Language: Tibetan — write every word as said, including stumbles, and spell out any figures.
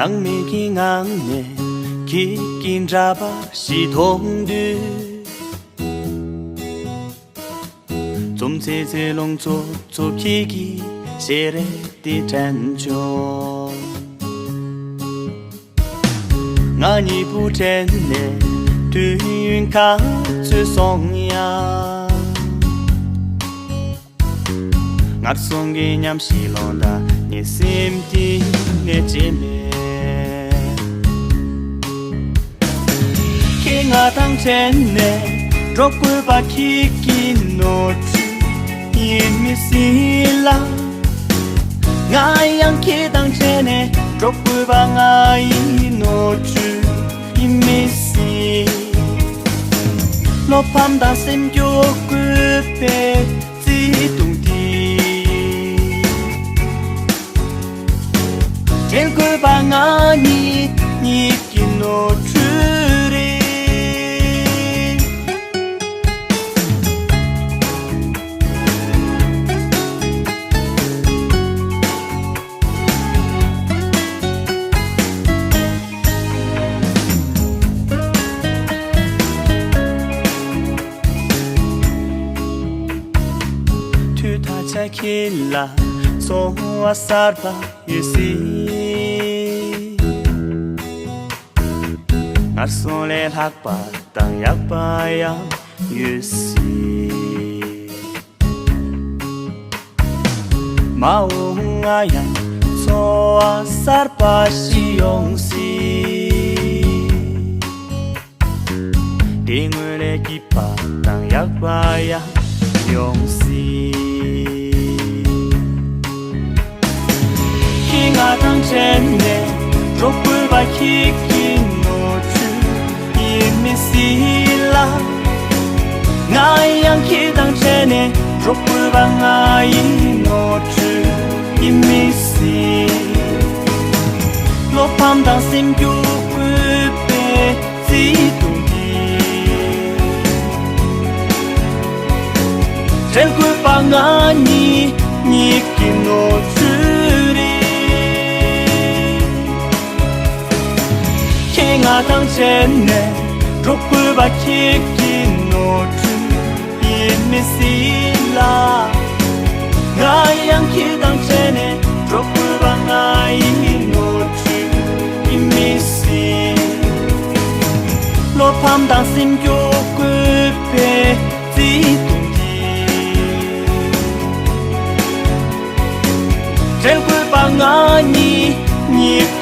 སྣང་མེད་ཀྱི་ངང་ནས་ཁྱེད་ཀྱི་འདྲ་པར་ཞིག་མཐོང་དུས། འཛུམ་ཚེ་ཚེ་ལོངས་འཚོ་འཚོ་ཁྱེད་ཀྱི་ཞལ་རས་དེ་དྲན་བྱུང་། ང་གཉིས་པོ་དྲན་ནས་དུས་ཡུན་ག་ཚོད་སོང་ཡང་། ངར་སོང་གི་ཉམས་ཤིག་ལོང་ད་ངའི་སེམས་གཏིང་ནས་བརྗེད་མེད། ཁྱེད་ང་དང་བྲལ་ནས་འགྲོ་དགོས་པ་ཁྱེད་ཀྱི་ནོར་འཁྲུལ་ཡིན་མི་སྲིད་ལ། ང་ཡང་ཁྱེད་དང་བྲལ་ནས་འགྲོ་དགོས་པ་ང་ཡི་ནོར་འཁྲུལ་ཡིན་མི་སྲིད། བློ་ཕམ་དང་སེམས་སྐྱོ་དགོས་པའི་བརྩེ་དུང་འདི། བྲལ་དགོས་པ་ང་གཉིས་གཉིས་ཀྱི་ནོར་འཁྲུལ་རེད། དུས་ད་ཆ་ཁྱེད་ལ་ཚོར་བ་གསར་པ་ཡོད་སྲིད། ངར་སོང་ལས་ལྷག་པ་དང་ཡག་པ་ཡང་ཡོད་སྲིད། མ་འོངས་ང་ཡང་ཚོར་བ་གསར་པ་ཞིག་ཡོང་སྲིད། དེ་སྔོན་ལས་སྐྱིད་པ་དང་ཡག་པ་ཡང་ཡོང་སྲིད། ཁྱེད་ང་དང་བྲལ་ནས་འགྲོ་དགོས་པ་ཁྱེད་ཀྱི་ནོར་འཁྲུལ་ཡིན་མི་སྲིད་ལ། ང་ཡང་ཁྱེད་དང་བྲལ་ནས་འགྲོ་དགོས་པ་ང་ཡི་ནོར་འཁྲུལ་ཡིན་མི་སྲིད། བློ་ཕམ་དང་སེམས་སྐྱོ་དགོས་པའི་བརྩེ་དུང་འདི། བྲལ་དགོས་པ་ང་གཉིས་གཉིས་ཀྱི་ནོར་འཁྲུལ་རེད། ཁྱེད་ང་དང་བྲལ་ནས་འགྲོ་དགོས་པ་ཁྱེད་ཀྱི་ནོར་འཁྲུལ་ཡིན་མི་སྲིད་ལ། ང་ཡང་ཁྱེད་དང་བྲལ་ནས་འགྲོ་དགོས་པ་ང་ཡི་ནོར་འཁྲུལ་ཡིན་མི་སྲིད། བློ་ཕམ་དང་སེམས་སྐྱོ་དགོས་པའི་བརྩེ་དུང་འདི། བྲལ་དགོས་པ་ང་གཉིས་གཉིས་